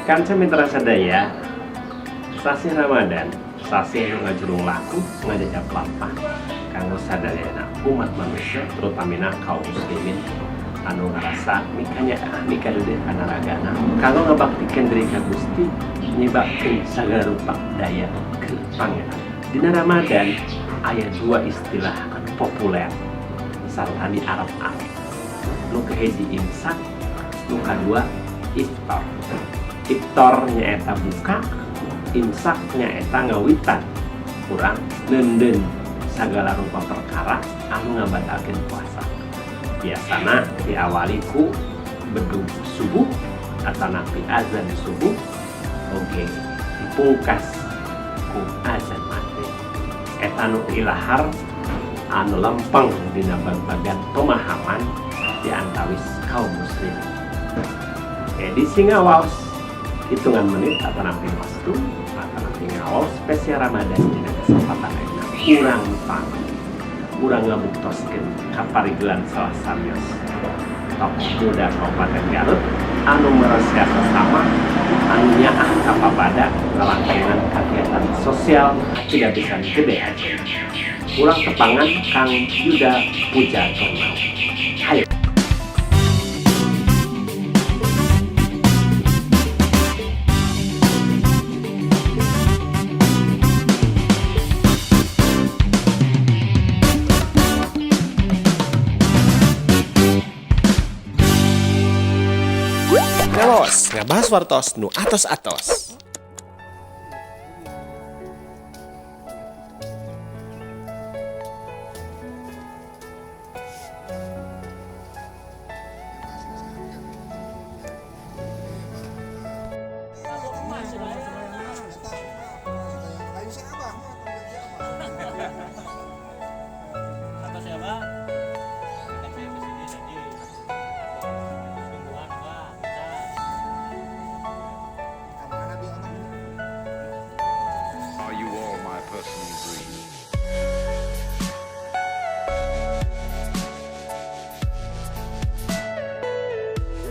Kanca mitra sadaya, sasih Ramadan, sasih nu ngajurung laku ngajajap lampah kanggo sadayana umat manusia, terutamina kaum muslimin anu ngarasa mikanyaah mikadudeh kana ragana kanggo ngabaktikeun diri ka Gusti, nyibakkeun sagala rupa daya ke Pangeran. Dina Ramadan aya dua istilah anu populer sarta di Arab-Arab. Nu kahiji imsak, nu kadua iftar. Iftar nyaeta buka, imsak nyaeta ngawitan kurang neundeun sagala rupa perkara anu ngabatalkeun puasa. Biasana diawali ku bedug subuh atanapi azan subuh, oge dipungkas ku azan maghrib. Eta nu ilahar anu lempeng dina babagan pemahaman di antawis kaum muslim. Edisi ngawaos hitungan menit atanapi waktu atanapi ngawaos spesial Ramadan dina kesempatan ayeuna urang pang urang ngabuktoskeun kaparigelan salah sawios tokoh muda Kabupaten Garut anu meres ka sasama, anu nyaah kapapada ngalangkungan kegiatan sosial tidak bisa gede aja. Urang tepangan Kang Yuda Puja Tornau. Hayo. Ngawaos, ngabahas wartos nu atos-atos. Kata siapa? Kan saya kesini jadi mingguan Pak. Kita Are you all my personal dream?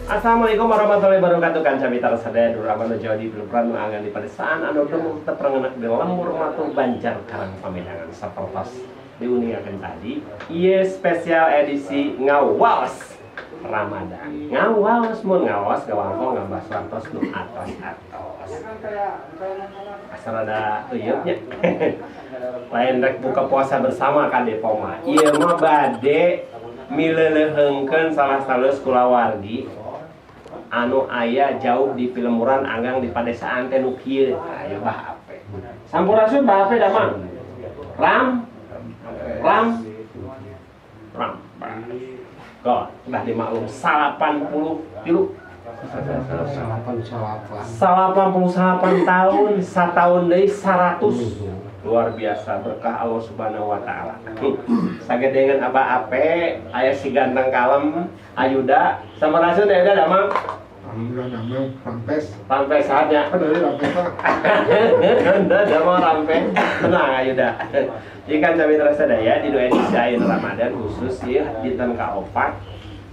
Assalamualaikum warahmatullahi wabarakatuh. Kanca mitra sadaya durama nu jauh di Piluran, nu anggan di padesaan, anu dumuk teprengenak di lembur matu Banjar Karang Pamidangan. Sapertos diuningakeun tadi, ieu spesial edisi ngawaos Ramadan. Ngawaos mun ngawaos ngawangkong ngabahas wartos nu atos-atos. Asal ada euyeut nya. Lain rek buka puasa bersama ka Depok mah. Ieu mah bade mileleuheungkeun salah salah kulawargi anu aya jauh di Pilemuran anggang di padesaan teh nu kieu. Ayo Bah Ape. Sampurasun Bah Ape, damang. Ram Ram Ram. God, udah dimaklum 83. 88. 88 tahun, satahun deui 100. Luar biasa berkah Allah Subhanahu wa taala. Sagedengan Abah Ape, aya si ganteng kalem Ayuda. Sampurasun Ayuda, damang. Alhamdulillah damang, rampes. Rampes saatnya. Kan dari rampes lah. Anda damang rampes. Tenang Ayuda. Jika kami terasa daya di dua edisi ayeuna Ramadan khusus ya dinten kaopat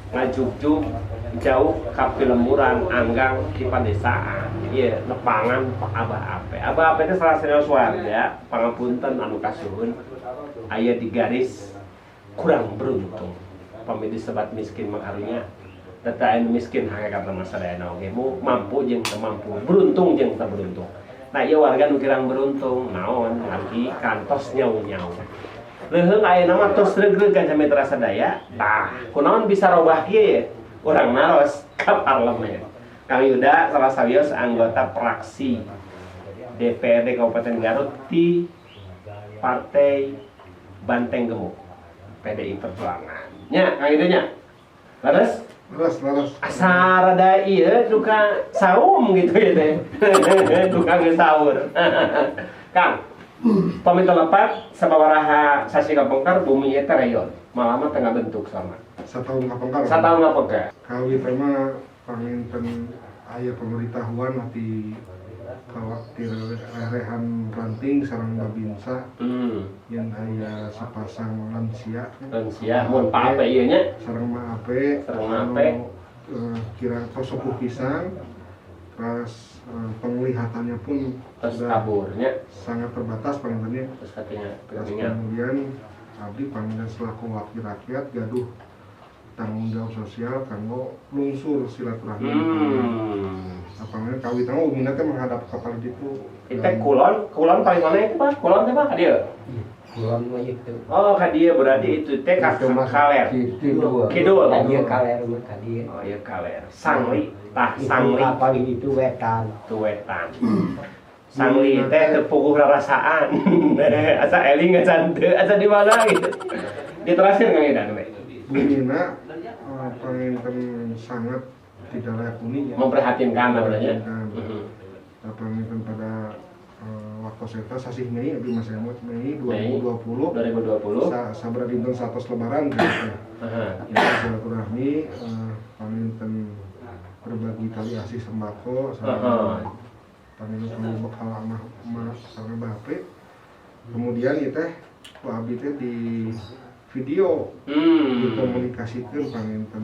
ngajugjug jauh ka Pilemburan anggang di padesaan. Iya, nepangan Pak Abah Ape. Abah Ape itu salah satu warga pangapunten anu kasuhun aya di garis kurang beruntung. Pami disebat miskin mah karunya data anu miskin hakikatna mah sadayana oge mu mampu jeung teu mampu, beruntung jeung teu beruntung. Nah, ieu warga nu kirang beruntung naon lagi kantos nyau-nyau. Leuheung ayeuna mah tos regreg kanca mitra sadaya. Tah, kunaon bisa robah kieu ya? Urang naros ka parlemen. Kang Yuda salah sawios anggota fraksi DPRD Kabupaten Garut di Partai Banteng Gemuk PDI Perjuangan. Nya, Kang Yuda nya. Leres? Leres, leres. Asa rada ieu duka saum gitu ya teh. Duka geus sahur. Kang, pamit lepat sababaraha sasi kapengker bumi ieu teh reyon. Malah mah tengah bentuk sama. Satahun kapengker. Satahun kapengker. Kawit mah panginten aya pemberitahuan ti ti rerehan ranting sareng babinsa yang aya sepasang lansia. Lansia mun Pak Ape ieu nya. Sareng Ma Ape. Sareng Ma Ape. Anu, kira tos sepuh pisan. Terus penglihatannya pun Terus sudah kaburnya, sangat terbatas panginten nya. Terus katanya Terus ketinggal. kemudian abdi panginten selaku wakil rakyat gaduh tanggung jawab sosial kanggo lungsur silaturahmi. Apa namanya, kawitan umumnya teh menghadap ke palih ditu. Itu kulon, kulon paling mana itu, Pak? Kulon teh, Pak, ka dieu? Kulon mah itu. Oh, ka dieu berarti itu teh ka Itu mah kaler. Kidul. Kidul. Ka dieu kaler mah ka dieu. Oh iya, kaler. Sangli, tah Itu sangli paling itu wetan. Itu wetan. Sangli teh teu puguh rarasaan. Asa eling asa henteu, asa di mana gitu. Diterasir Kang Idan we. Bumina panginten sangat tidak layak huni ya. Memprihatinkan namanya. Memprihatinkan. Nah, panginten pada waktu saya sasih Mei, abdi masih emot Mei 2020. 2020. Sabra dinten satos lebaran gitu. Ya, silaturahmi panginten berbagi tali asih sembako sareng panginten kanggo bekal amah emak sareng bape. Kemudian ieu teh ku abdi teh di video dikomunikasikeun panginten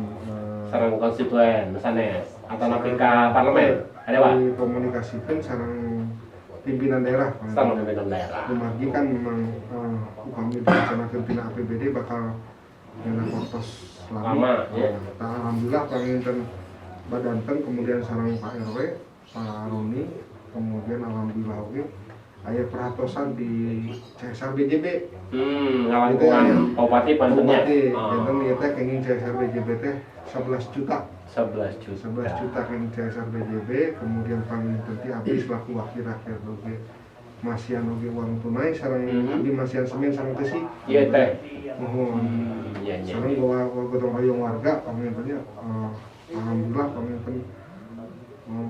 Sareng konstituen sanes atau nepi ka parlemen. Ada, Pak? Dikomunikasikeun sareng pimpinan daerah panginten. Sareng pimpinan daerah. Kumargi kan memang upami direncanakeun tina APBD bakal ngena waktos lama. Lama, ya. Nah, alhamdulillah panginten badanten kemudian sareng Pak RW, Pak Roni, kemudian alhamdulillah oge aya perhatosan di CSR BJB. Ngalangkungan bupati pantennya. Bupati, Oh. janten ieu teh kenging CSR BJB teh 11 juta. 11 juta. 11 juta kenging CSR BJB, kemudian panginten ti abdi selaku wakil rakyat oge masihan oge uang tunai sareng abdi masihan semen sareng besi. Iya teh. Mohon. Iya. Sareng bawa gotong royong warga pangintennya alhamdulillah panginten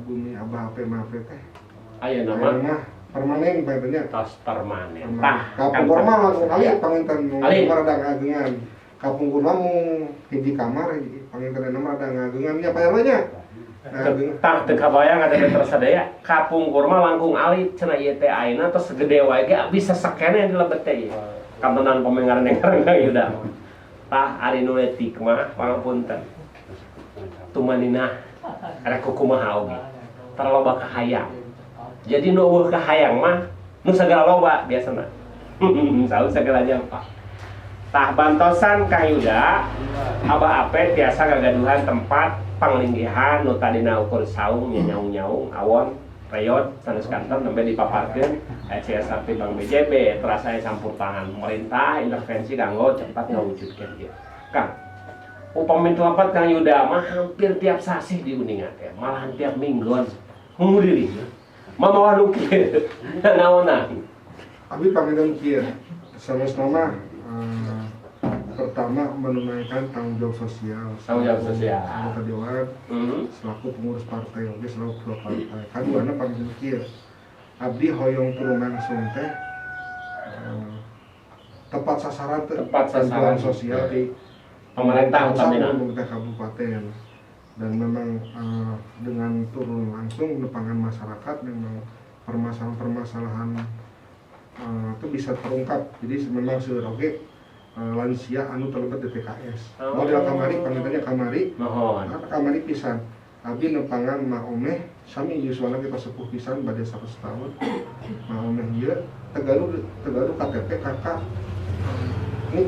bumi Abah Ape Mape teh. Ayo nama Ayeuna mah permanen pangintennya. Tos permanen. Tah, Kapungkur mah langsung kali panginten Ali. mah rada ngagengan. Kapungkur mah mung hiji kamar hiji panginten enak mah rada ngagengan nya Pak RW nya. Ngagengan. Tah, teu kabayang ada meter sadaya. Kapungkur mah langkung alit cenah ieu teh, ayeuna tos segede wae ge bisa sakene di lebet teh ieu. Kantenan pamengaran yang Kang Yuda. Tah, ari nu leutik mah pangapunten. Tumaninah rek kumaha oge. Terloba kahayang. Jadi nu euweuh kahayang mah nu sagala loba biasana. Saur sagala jalma. Tah, bantosan Kang Yuda, Abah Ape tiasa gagaduhan tempat panglinggihan nu tadina ukur saung nya, nyaung-nyaung awon reyot sanes kantor nembe dipaparkeun aya CSR ti Bank BJB, terasa aya campur tangan pemerintah intervensi kanggo cepat ngawujudkeun ieu. Kang, upami telepat Kang Yuda mah hampir tiap sasih di Uninga teh, malahan tiap mingguan ngudiri. Mamawa nu kieu. Naonan? Abi panginten kieu. Sanes nama pertama menunaikan tanggung jawab sosial. Tanggung jawab sosial. Anggota dewan, selaku pengurus partai oge selaku ketua partai. Kaduana panginten kieu. Abdi hoyong turun langsung teh tepat sasaran teh Tepat sasaran. bantuan sosial di Pemerintah pusat utamina., pemerintah kabupaten, dan memang dengan turun langsung nepangan masyarakat memang permasalahan-permasalahan itu bisa terungkap. Jadi memang seueur oge lansia anu terlibat DTKS. Model kamari pangintennya kamari. Mohon. Nah, kamari pisan abdi nepangan Ma Omeh, sami yuswana kita sepuh pisan, bade 100 tahun. Ma Omeh ieu teu gaduh teu gaduh KTP, KK, nih,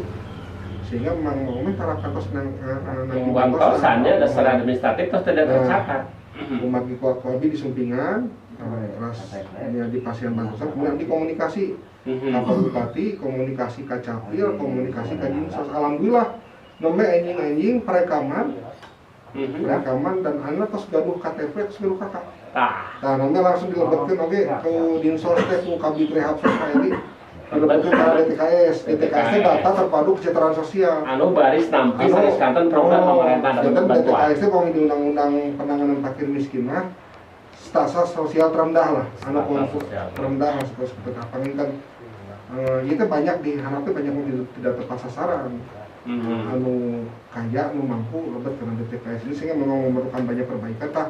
sehingga Mang Omeh tara kantos nang Yang bantosannya dasar administratif terus tidak Nah. tercatat. Kumargi ku abdi disumpingan terus ya di pasien bantosan, kemudian abdi komunikasi ka Pak Bupati, komunikasi ka Capil, komunikasi ka Dinsos. Alhamdulillah nembe enjing-enjing perekaman, perekaman dan anak tos gaduh KTP, tos gaduh KK. Tah. Nah, nanti langsung dilebetkeun oge ke Dinsos teh ku Kabid Rehab Sos Pak Edi. Dilebetkeun ka DTKS. DTKS teh data terpadu kesejahteraan sosial. Anu baris nampi sanes kanten program pemerintah dapat Janten bantuan. DTKS teh pami di undang-undang penanganan fakir miskin mah stasa sosial terendah lah, anu Strata kelompok sosial. terendah lah, seperti seperti apa kan itu banyak diharapkan, banyak yang tidak tepat sasaran. Anu kaya, anu mampu lebet karena DTKS ini, sehingga memang memerlukan banyak perbaikan. Tah,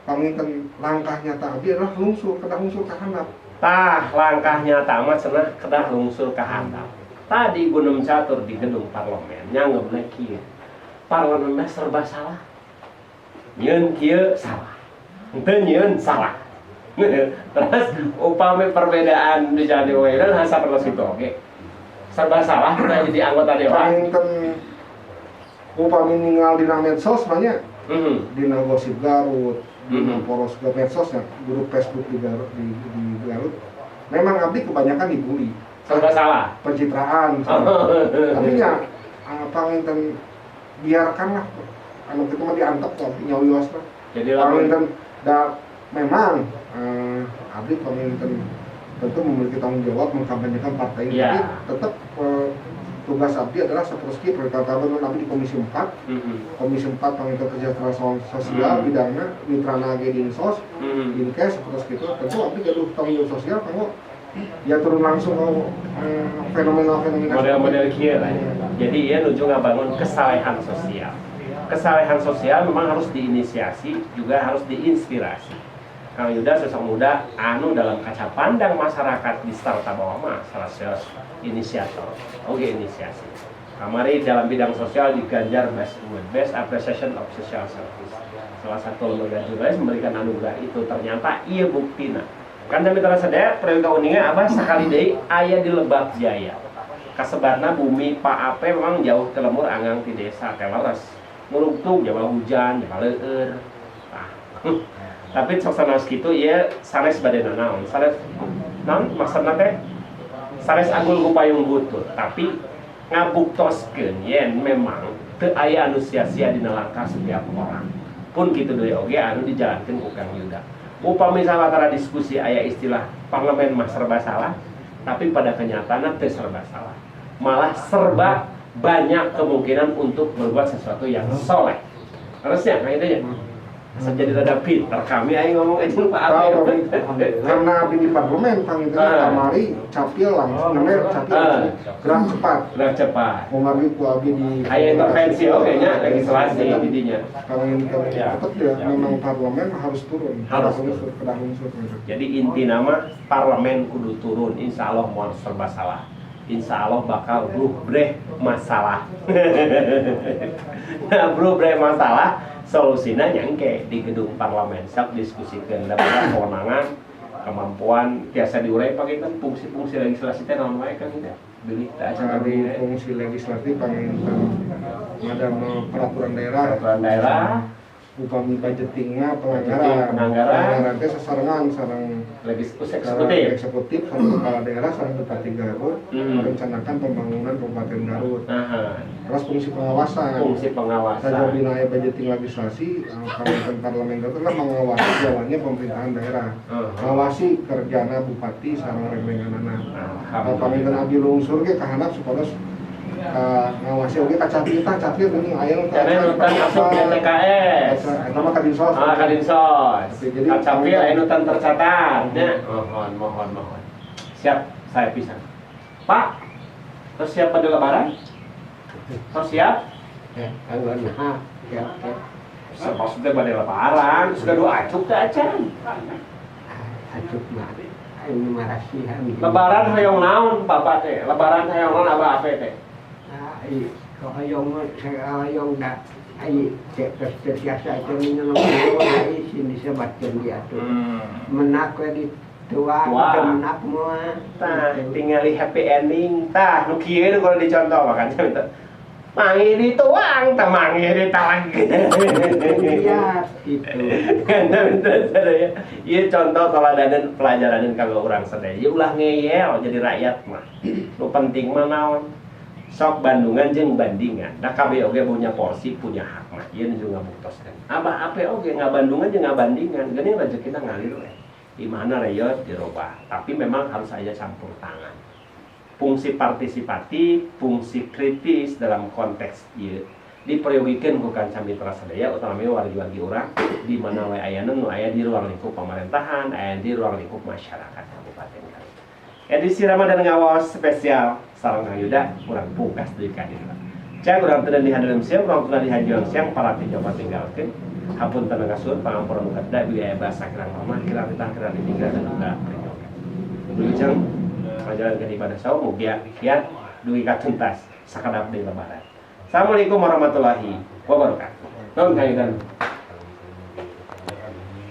panginten langkah nyata abdi adalah lungsur, kedah lungsur ka handap. Tah, langkah nyata mah cenah kedah lungsur ka handap. Tadi Gunung Catur di gedung parlemen nyanggepna kieu. Parlemen mah serba salah. Nyeun kieu salah. Henteu nyieun salah. Terus upami perbedaan di jalan dewan sapertos itu, oke. Serba salah kita jadi anggota dewan. Panginten upami ninggal dina medsos banyak, dina gosip Garut, dina poros ke medsosnya, grup Facebook di Garut, di Garut. Memang abdi kebanyakan dibully. Serba salah. Pencitraan. Tapi nya panginten biarkanlah anu kitu mah diantep kok nyawios mah. Jadi lamun Panginten da memang abdi panginten tentu memiliki tanggung jawab mengkampanyekan partai ini, tapi tetap tugas abdi adalah seperti pertama abdi di Komisi 4. Komisi 4 panginten kesejahteraan sosial, bidangnya mitrana ge dinsos, dinkes seperti itu. Tentu abdi gaduh tanggung jawab sosial kanggo ya turun langsung ke fenomena-fenomena Model-model kieu lah ya. Jadi ia nuju ngabangun kesalehan sosial. Kesalehan sosial memang harus diinisiasi, juga harus diinspirasi. Kang Yuda sosok muda anu dalam kaca pandang masyarakat di strata bawah mah salah satu inisiator. Oke, inisiasi. Kamari dalam bidang sosial diganjar Best Award, Best Appreciation of Social Service. Salah satu lembaga jurnalis memberikan anugerah itu, ternyata iya buktina. Kan kami terasa sadaya prayoga uninga abah sakali deui aya di Lebak Jaya. Kasebarna bumi Pak Ape memang jauh ke lembur anggang ti desa teh leres. Ngurugtug jaba hujan, jaba leueur. Tah. Tapi sok sanes kitu ieu sanes bade nanaon. Sanes naon maksudna teh? Sanes agul ku payung butut, tapi ngabuktoskeun yen memang teu aya anu sia-sia dina langkah setiap orang. Pun kitu deui oge anu dijalankeun ku Kang Yuda. Upami sawatara diskusi aya istilah parlemen mah serba salah, tapi pada kenyataannya teu serba salah. Malah serba banyak kemungkinan untuk berbuat sesuatu yang soleh. Harusnya kayak itu ya. Asa jadi rada pinter kami ayo ngomong aja Pak Tahu Ape. kami, karena abdi di parlemen panginten kamari capil langsung namanya capil langsung gerak cepat. Gerak cepat. Kumargi ku abdi di Aya intervensi oke nya legislasi didinya. Panginten tetap ya memang parlemen harus turun. Harus kedah unsur, kedah unsur gitu. Jadi inti nama parlemen kudu turun, insya Allah moal serba salah. Insya Allah bakal breh masalah. Nah, breh masalah, solusinya nyangke di gedung parlemen. Sok diskusikan dapat kewenangan, kemampuan tiasa diurai pakai kan fungsi-fungsi legislasi teh naon wae kan tidak. Bilih teh acan Ari fungsi legislatif panginten ngadamel peraturan daerah. Peraturan daerah. Upami budgetingna Budgeting, penganggaran. Penganggaran. Penganggaran teh sasarengan sareng Legislatif sareng eksekutif. Eksekutif sareng kepala daerah sareng Bupati Garut merencanakan pembangunan Kabupaten Garut. Terus fungsi pengawasan. Fungsi pengawasan. Sajabina aya budgeting legislasi, parlemen parlemen itu adalah mengawasi jalannya pemerintahan daerah. Mengawasi kerjana bupati sareng rengrenganana. Alhamdulillah. Panginten abdi lungsur ge kahandap supados ngawasi oge ka capil, tah capil geuning aya nu Karena nu tan asup DTKS. Eta mah kadinsos. Ah, kadinsos. Jadi, Ka capil aya nu tan tercatat. Nya. Mohon, mohon, mohon. Siap, saya bisa. Pak, terus siap pada lebaran? Terus siap? Ya, kalau nah, ya, ya. Maksudnya pada lebaran, sudah dua acuk teh acan. Acuk mah. Ini marasihan. Lebaran hoyong naon Bapak teh? Lebaran hoyong naon Abah Ape teh? Ah, iya. Kok hoyong saya hoyong dah. Ai cek terbiasa itu minum ai sini sebatkeun dia tuh. Menak we di tua, Tua. teu menak moal. Tah, tinggali happy ending. Tah, nu kieu nu kalau dicontoh makanya minta. Manggih dituang, tah manggih ditalang. Iya, gitu. Sadaya. Ieu contoh teladanan pelajaran kanggo urang sadaya. Ieu ulah ngeyel jadi rakyat mah. Nu penting mah naon? Sok bandungan jeung bandingan. Da kabeh oge punya porsi, punya hak mah. Ieu nu ngabuktoskeun. Abah ape oge ngabandungan jeung ngabandingan. Geuning rezekina ngalir we. Di mana reyot dirobah. Tapi memang harus aya campur tangan. Fungsi partisipatif, fungsi kritis dalam konteks ieu diperyogikeun ku kanca mitra sadaya, utamanya wargi-wargi urang di mana we ayana nu aya di ruang lingkup pemerintahan, aya di ruang lingkup masyarakat Kabupaten Garut. Edisi Ramadan Ngawaos spesial sareng Kang Yuda kurang pungkas deui ka dieu. Cak urang teu di hadeuleum siang, urang teu di hajuang siang, para tinjau tinggalkeun. Hapunten kasuhun pangampura nu kada bilih aya basa kirang ramah, kirang titah, kirang ditinggal dan juga peryoga. Wilujeng ngajalankeun ibadah saum mugia kiat dugi ka tuntas sakedap deui lebaran. Assalamualaikum warahmatullahi wabarakatuh. Nuhun Kang Yuda.